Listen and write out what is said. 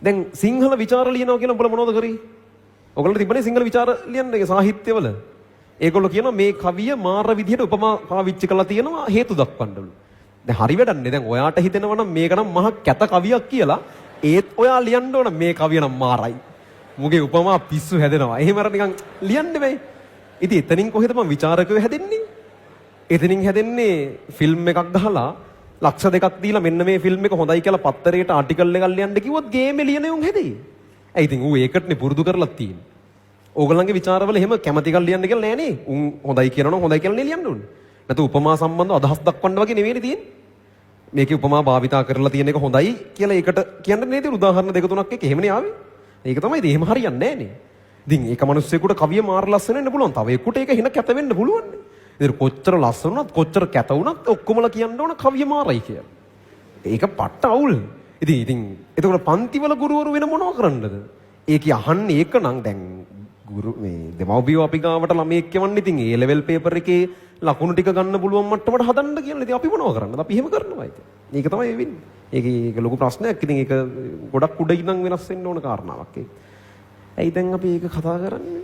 දැන් සිංහල විචාර ලියනවා කියලා උඹලා මොනවද කරේ? ඔයගොල්ලෝ තිබ්බනේ සිංහල විචාර ලියන්න ඒ සාහිත්‍යවල. ඒගොල්ලෝ කියනවා මේ කවිය මාර විදිහට උපමා පාවිච්චි කරලා තියෙනවා හේතු දක්වන්නලු. දැන් හරි වැඩන්නේ. දැන් ඔයාට හිතෙනවා නම් මේක නම් මහ කැත කවියක් කියලා, ඒත් ඔයා ලියන්න ඕන මේ කවිය නම් මාරයි. මුගේ උපමා පිස්සු හැදෙනවා. එහෙම අර නිකන් ලියන්න බෑ. ඉතින් එතනින් කොහෙද මං විචාරකයෝ හැදෙන්නේ? එතනින් හැදෙන්නේ ෆිල්ම් එකක් ගහලා ලක්ෂ 2ක් දීලා මෙන්න මේ ෆිල්ම් එක හොඳයි කියලා පත්තරේට ආටිකල් එකක් ලියන්න කිව්වොත් ගේමේ ලියන උන් හැදෙයි. ඇයි ඉතින් ඌ ඒකටනේ පුරුදු කරලා තියෙන්නේ. ඕගොල්ලන්ගේ විචාරවල එහෙම කැමති එකක් ලියන්න කියලා නෑ නේ. උන් හොඳයි කියනවා නම් හොඳයි කියලා නේ ලියන්න ඕනේ. නැතු උපමා සම්බන්ධව අදහස් දක්වන්න වගේ නෙවෙයිනේ තියෙන්නේ. මේකේ උපමා භාවිතා කරලා තියෙන එක හොඳයි කියලා ඒකට කියන්න නේද උදාහරණ දෙක තුනක් එක්ක එහෙමනේ ආවේ. ඒක තමයි ඉතින් එහෙම හරියන්නේ නෑ නේ. ඉතින් ඒක මිනිස්සෙකුට කවිය මාර ලස්සන වෙන්න පුළුවන්. තව එක්කට ඒක හින කැත වෙන්න පුළුවන් නේ. ඉතින් කොච්චර ලස්සන වුණත් කොච්චර කැත වුණත් ඔක්කොමලා කියන්න ඕන කවිය මාරයි කියලා. ඒක පට්ට අවුල්. ඉතින් ඉතින් එතකොට පන්තිවල ගුරුවරු වෙන මොනව කරන්නද? ඒකේ අහන්නේ ඒක නම් දැන් ගුරු මේ දෙමව්පියෝ අපි ගාවට ළමයෙක් එවන්නේ ඉතින් ඒ ලෙවල් පේපර් එකේ ලකුණු ටික ගන්න පුළුවන් මට්ටමට හදන්න කියලා. ඉතින් අපි මොනව කරන්නද? අපි එහෙම කරනවා ඉතින්. ඒක තමයි වෙන්නේ. ඒක ඒක ලොකු ප්‍රශ්නයක්. ඉතින් ඒක ගොඩක් උඩ ඉඳන් වෙනස් වෙන්න ඕන කාරණාවක් ඒක. ඇයි දැන් අපි ඒක කතා කරන්නේ?